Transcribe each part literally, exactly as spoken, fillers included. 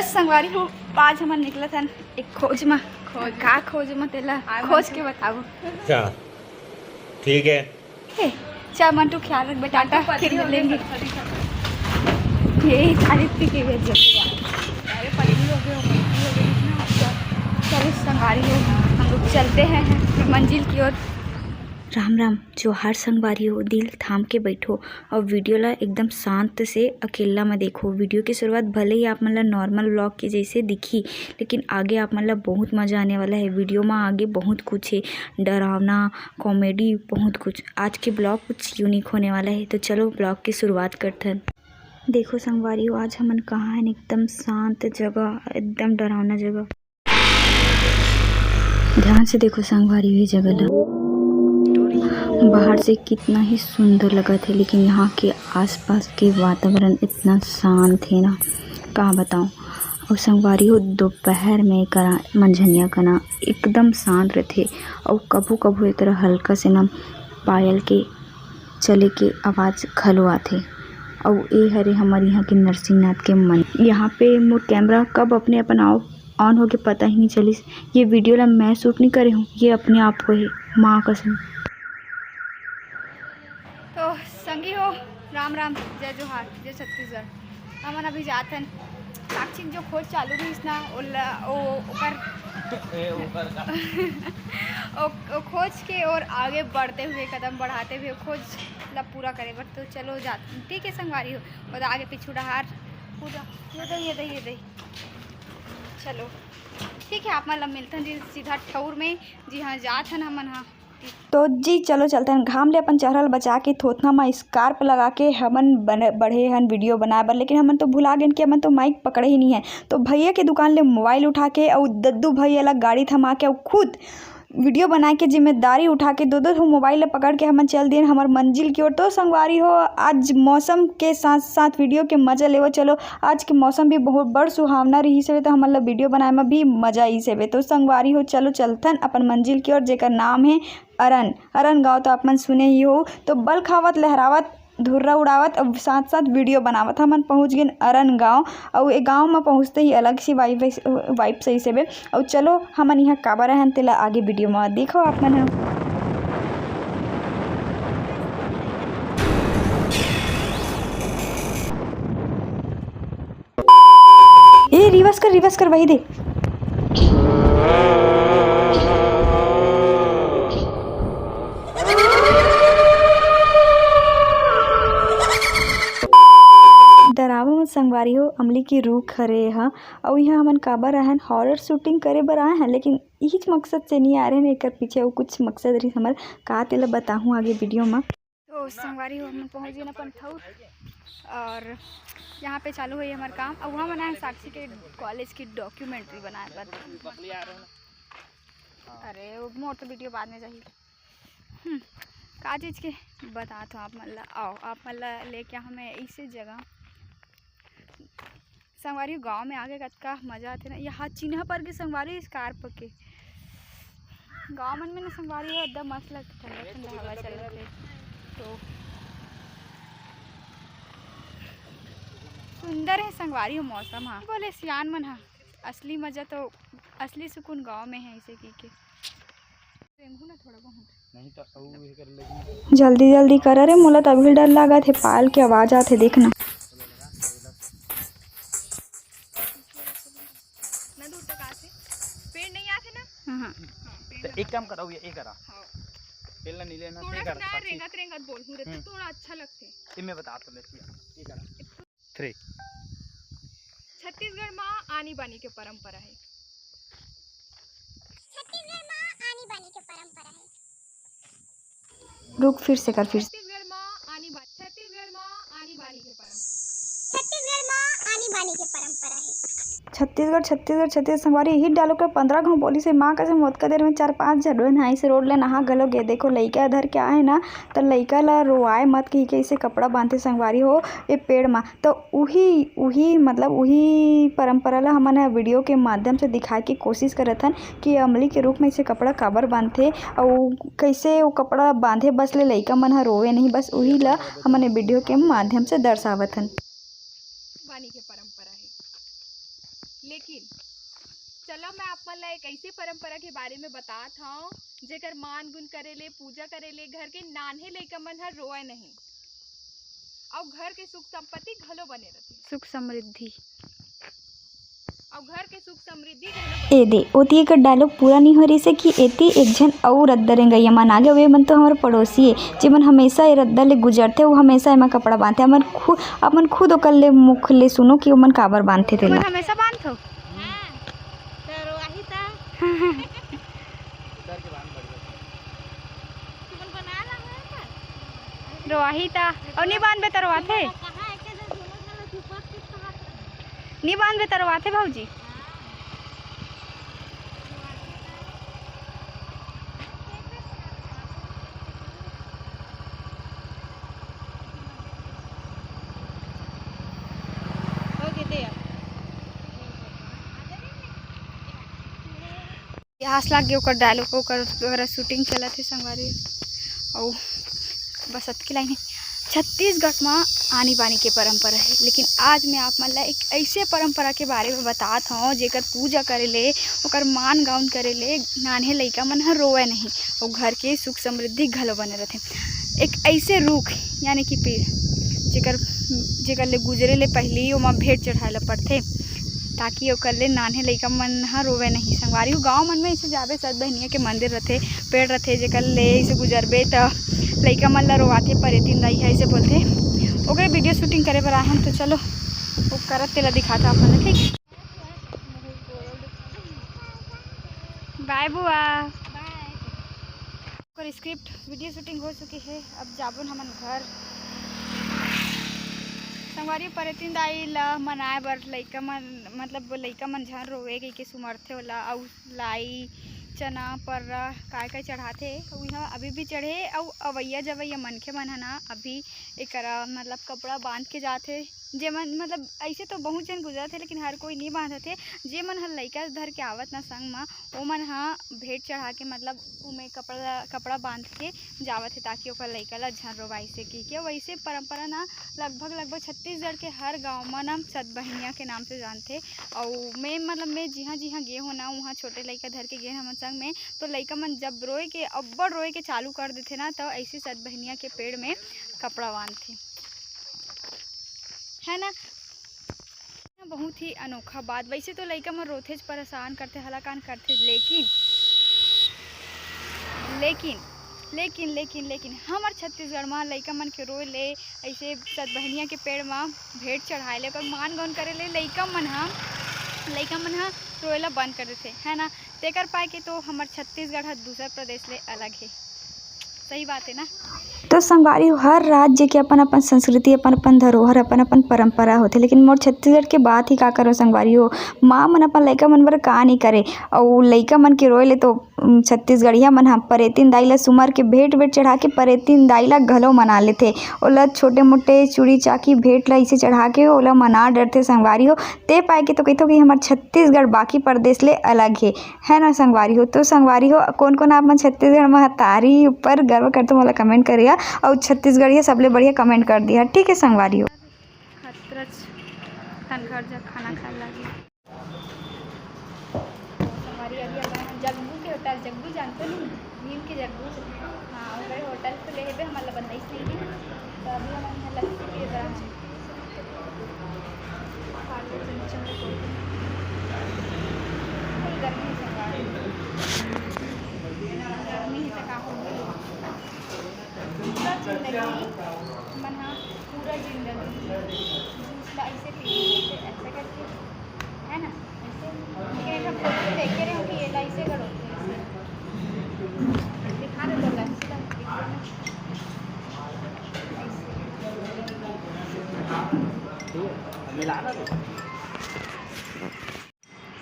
संगवारी हो, आज हमन निकलत हन एक खोज म। खोज। का खोज म, तेला आज खोज के बताबो। अच्छा, ठीक है। हे, चल मंटू, ख्याल रखबे, टाटा, मंटू पति फिर हो गए, मिलेंगे। Sorry, sorry. ये आदित्य के वजह से यार। अरे, पति हो गए, हो गए, हो गए, इतना अच्छा। चलो संगवारी हो, हम लोग चलते हैं मंजिल की ओर। राम राम, जोहार संगवारी हो, दिल थाम के बैठो और वीडियो ला एकदम शांत से अकेला में देखो। वीडियो की शुरुआत भले ही आप मन ला नॉर्मल व्लॉग के जैसे दिखी, लेकिन आगे आप मन ला बहुत मजा आने वाला है। वीडियो में आगे बहुत कुछ है, डरावना, कॉमेडी, बहुत कुछ। आज के व्लॉग कुछ यूनिक होने वाला है, तो चलो व्लॉग की शुरुआत करथन। देखो संगवारी हो, आज हमन कहाँ हन, एकदम शांत जगह, एकदम डरावना जगह। ध्यान से देखो संगवारी हो, ये जगह ला बाहर से कितना ही सुंदर लगत है, लेकिन यहाँ के आसपास के वातावरण इतना शांत है ना, का बताऊँ। और संगवारी हो, दोपहर में करा मंझनिया कना एकदम शांत रहथे, और कभू कभू एकरा हल्का से ना पायल के चले के आवाज घलो आथे। अउ ए हरे हमर यहाँ के नरसिंहनाथ के मंदिर। यहाँ पे मोर कैमरा कब अपने अपन आप ऑन होके पता ही नहीं चलिस। ये वीडियो ला मैं शूट नहीं करे हूँ, ये अपने आप होहे, माँ कसम। तो संगी हो, राम राम, जय जोहार, जय छत्तीसगढ़। हमन अभी जात हन साक्षी जो खोज चालू रहिस ना, ओला, ओ, ओकर ए, ओकर का? ओ, ओ खोज के और आगे बढ़ते हुए, कदम बढ़ाते हुए खोज ला पूरा करे बर। तो चलो जात, ठीक है संगवारी हो, और आगे पीछू डहार पूरा ये दे, ये दे, ये दे। चलो ठीक है, आप मन ला मिलथन जी सीधा ठौर में। जी हाँ, जात हन हमन हा। तो जी चलो चलते हन, घाम ले अपन चेहरा ल बचा के थोथना म स्कार्फ लगा के हमन बन-, बढ़े हन वीडियो बनाए बर, लेकिन हमन तो भुला गेन कि हमन तो माइक पकड़े ही नहीं है। तो भैया के दुकान ले मोबाइल उठा के अउ दद्दू भैया ला गाड़ी थमा के अउ खुद वीडियो बनाए के जिम्मेदारी उठा के दो दो ठो मोबाइल ला पकड़ के हमन चल दिए हमर मंजिल की ओर। तो संगवारी हो, आज मौसम के साथ साथ वीडियो के मजा लेवो। चलो, आज के मौसम भी बहुत बड़ सुहावना रहिस हवे, तो हमन ला वीडियो बनाए म भी मजा आइस हवे। तो संगवारी हो, चलो चलथन अपन मंजिल की ओर, जेकर नाम है अरन, अरन गाँव तो आप मन सुने ही हो। तो बल खावत, लहरावत, धुर्रा उड़ावत, अउ साथ साथ वीडियो बनावत हमन पहुँच गेन अरन गाँव। अउ ए गाँव म पहुँचते ही अलग सी वाइब, वाइब सही से बे। अउ चलो हमन यहाँ काबर रहन, तेला आगे वीडियो म देखो आप मन ह। ए, रिवर्स कर, रिवर्स कर, वही दे। डरावो मत संगवारी हो, अमली के रूख हरे एहा। अउ इहाँ हमन काबर आए हन, हॉरर शूटिंग करे बर आए हन, लेकिन इहीच मकसद से नहीं आ रहे हन, एकर पीछे अउ कुछ मकसद रही हमर, का तेला बताहूँ आगे वीडियो म। तो संगवारी हो, हमन पहुँच गेन अपन ठउर और यहाँ पे चालू होही हमर काम। अब वहाँ बनाए साक्षी के कॉलेज की डॉक्यूमेंट्री बनाए बर। अरे, वो मोर तो वीडियो बाद में जाही। हम्म, का चीज के बतात हो आप मन ला। आओ, आप मन ला लेके हमें ऐसे जगह संगवारी हो, गाँव में आके कतका मजा आथे ना। यहाँ चिन्हा पर के संगवारी हो, स्कार्फ के। गाँव मन में ना संगवारी हो, एकदम मस्त लगथे, ठंडा ठंडा हवा चलत हे। तो सुंदर है संगवारी हो मौसम हा। बोले सियान मन हा, असली मजा तो, असली सुकून गाँव में है, ऐसे की के। रेंगहू ना थोड़ा बहुत। नहीं तो अउ ये कर लगी। जल्दी जल्दी कर रे, मोला तो अभी डर लागत हे, पायल के आवाज आत हे, देख ना। ना दूर तक आथे, पेड़ नहीं आथे ना। हाँ, हाँ। हाँ, पेड़ तो ना एक काम करा, ये, ये करा। हाँ। पेड़ ला नहीं लेना, थोड़ा ये सा करा, ना साक्षी। रेंगत रेंगत बोलहूँ रे, तो हम्म। थोड़ा अच्छा लगथे। ये मैं बता तो लेती हूँ, ये करा। थ्री। छत्तीसगढ़ म आनी बानी के परंपरा हे। छत्तीसगढ़ म आनी बानी के परंपरा हे। रुक, फिर से कर, फिर से। छत्तीसगढ़ म आनी बा-, छत्तीसगढ़ म आनी बानी के परंपरा। छत्तीसगढ़ म आनी बानी के परंपरा हे। छत्तीसगढ़, छत्तीसगढ़, छत्तीसगढ़, संगवारी, यही डालो के पंद्रह घाव बोलिस हे, माँ कसम, ओतका देर में चार पाँच झन आइस हे रोड ले नहा घलो गे। देखो, लइका धर के आए ना, त लइका ला रोवाए मत कही के, ऐसे कपड़ा बांधे संगवारी हो, ए पेड़ म। तो उही, उही, मतलब, उही परंपरा ला हमन ह वीडियो के माध्यम से दिखाए के कोशिश करत हन कि अमली के रूख में ऐसे कपड़ा काबर बांधथे, अउ कैसे वो कपड़ा बांधे बस ले लइका मन ह रोवे नहीं, बस उही ला हमन ए वीडियो के माध्यम से दर्शावत हन। बानी के परंपरा हे। लेकिन चलो, मैं आप मन ला एक ऐसे परंपरा के बारे में बतात हव, जेकर मान गुन करे ले, पूजा करे ले घर के नान्हे लइका मन ह रोवय नहीं, अउ घर के सुख संपत्ति घलो बने रथे। सुख समृद्धि। अउ घर के सुख समृद्धि घलो बने। ए दे, ओती एकर डायलॉग पूरा नहीं हो रहिसे कि एती एक झन अउ रद्दा रेंगइया मन आगे, वे मन तो हमर पड़ोसी ए, जेमन हमेशा ए रद्दा ले गुजरथे, वो हमेशा एमा कपड़ा बांधथे। हमन खु-, अपन खुद ओकर ले मुख ले सुनो कि ओमन काबर बांधथे तेला। हमेशा बांधथो? हाँ, तो रोवाही ता। उधर के बांध बढ़िया। तुमन बना ला है का? रोवाही ता। अउ नी बांधबे त रोवाथे? कहाँ है के दोनों जन चुपक के कहाँ? नी बांधबे त रोवाथे भौजी? प्यास लाग गे, ओकर डायलॉग, ओकर, ओकर शूटिंग चलत हे संगवारी। अउ बस अतकी लाइन हे। छत्तीसगढ़ म आनी बानी के परंपरा हे, लेकिन आज मैं आप मन ला एक ऐसे परंपरा के बारे में बतात हव, जेकर पूजा करे ले, ओकर मान गाउन करे ले नान्हे लइका मन ह रोवय नहीं, अउ घर के सुख समृद्धि घलो बने रथे। एक ऐसे रुख यानी कि पेड़, जेकर, जेकर ले गुजरे ले पहिली ओमा भेंट चढ़ाए ला पड़थे, ताकि ओकर ले नान्हे लइका मन ह रोवय नहीं। संगवारी हो, गाँव मन में ऐसे जाबे, सत बहिनिया के मंदिर रथे, पेड़ रथे, जेकर ले ऐसे गुजरबे त लइका मन ला रोवाथे, परेतिन दाई ह ऐसे बोलथे। ओकरे वीडियो शूटिंग करे बर आए हन, तो चलो वो करत तेला दिखाता आप मन ला, ठीक? बाय बुआ। ओकर स्क्रिप्ट वीडियो शूटिंग हो चुके हे, अब जाबो न हमन घर। संगवारी, परेतिन दाई ला मनाए बर लइका मन, मतलब वो लइका मन झन रोवे कहिके सुमरथे ओला, अउ लाई, चना, पर्रा, काय काय चढ़ाथे, उहा अभी भी चढ़े, अउ अवइया जवइया मनखे मन ह ना अभी एकरा मतलब कपड़ा बांध के जाथे। जेमन मतलब ऐसे तो बहुत झन गुजरत हे, लेकिन हर कोई नहीं बांधत हे। जेमन ह लइका धर के आवत ना संग म, ओमन ह भेंट चढ़ा के मतलब उमे कपड़ा, कपड़ा बांध के जावत हे, ताकि ओकर लइका ला झन रोवाइसे कहिके। वैसे परंपरा ना लगभग, लगभग छत्तीसगढ़ के हर गांव म ना सत बहिनिया के नाम से जानथे। अउ मैं मतलब मैं जिहाँ जिहाँ गे हो ना, उहाँ छोटे लइका धर के गे हमन संग में, तो लइका मन जब रोए के, अब्बड़ रोए के चालू कर देथे ना, तो ऐसे सत बहिनिया के पेड़ में कपड़ा बांधथे, है ना? बहुत ही अनोखा बात। वैसे तो लइका मन रोथेच, परेशान करथे, हलाकान करथे, लेकिन, लेकिन, लेकिन, लेकिन, लेकिन हमर छत्तीसगढ़ म लइका मन के रोए ले, ऐसे सतबहिनिया के पेड़ म भेंट चढ़ाए ले, ओकर मान गौन करे ले लइका मन ह, लइका मन ह रोए ला बंद कर देथे, है ना? तेकर पाय के तो हमर छत्तीसगढ़ ह दूसर प्रदेश ले अलग हे। सही बात है ना? तो संगवारी हो, हर राज्य के अपन अपन संस्कृति, अपन अपन धरोहर, अपन अपन परंपरा होथे, लेकिन मोर छत्तीसगढ़ के बात ही का करो संगवारी हो, माँ मन अपन लइका मन बर का नहीं करे, अउ लइका मन के रोए ले तो, उम, छत्तीसगढ़िया मन ह परेतिन दाई ला सुमर के भेंट वेंट चढ़ा के परेतिन दाई ला घलो मना लेथे, ओला छोटे मोटे चूड़ी चाकी भेंट ला इसे चढ़ा के ओला मना डरथे संगवारी हो। ते पाय के तो कहिथो कि हमर छत्तीसगढ़ बाकी प्रदेश ले अलग हे, है ना संगवारी हो? तो संगवारी हो, कोन कोन आप मन छत्तीसगढ़ महतारी ऊपर गर्व करथो, मोला कमेंट करिया, अउ छत्तीसगढ़िया सबले बढ़िया कमेंट कर दिया, ठीक है संगवारी हो। खतरच खन घर जा खाना खाए लागे। संगवारी अभी अपन जग्गू के होटल, जग्गू जानते नहीं, भीम के जग्गू, हाँ, ओकरे होटल खुले हेबे, हमन ला बताइस नहीं है, तो अभी हमन यहाँ लस्सी पिए बर आए हन। गर्मी से का, गर्मी ही तो का हो गई। पूरा जिंदगी मन ह, पूरा जिंदगी जूस ला ऐसे पी लेते, ऐसे करके, है ना? ऐसे, लेकिन एक ठो फोटो में देखे रहे हो कि ये ला ऐसे करो, ऐसे। दिखा दे तो लस्सी ला, ऐसे। ठीक है, अब मिला ना तो।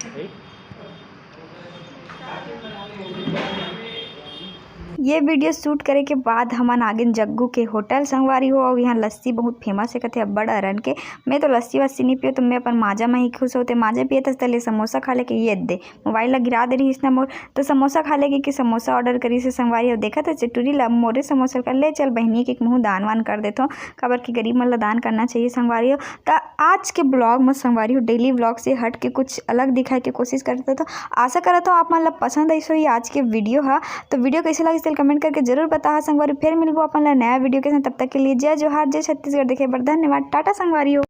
ठीक। ये वीडियो शूट करे के बाद हमन आगेन जग्गू के होटल संगवारी हो। अउ यहाँ लस्सी बहुत फेमस हे कथे अब्बड़ अरन के। मैं तो लस्सी वस्सी नहीं पियो, तो मैं अपन माजा में ही खुश होते। माजा पिए तस तले समोसा खा लेके ये दे मोबाइल ला गिरा दे रहिस ना मोर, तो समोसा खा लेके कि समोसा ऑर्डर करिस हे संगवारी हो। देखत हे चिटुरी ला मोरे समोसा कर ले चल बहिनी के मुँह दान वान कर देथो, काबर कि गरीब मन ला दान करना चाहिए संगवारी हो। त आज के ब्लॉग में संगवारी हो डेली ब्लॉग से हट के कुछ अलग दिखाए के कोशिश करत हो। तो आशा करत हो आप मन ला पसंद आइस होही आज के वीडियो हा। तो वीडियो कैसे लगिस तेला कमेंट करके जरूर बताहा संगवारी। फिर मिलबो अपन ला नया वीडियो के साथ, तब तक के लिए जय जोहार, जय छत्तीसगढ़। देखे बर धन्यवाद, टाटा संगवारी हो।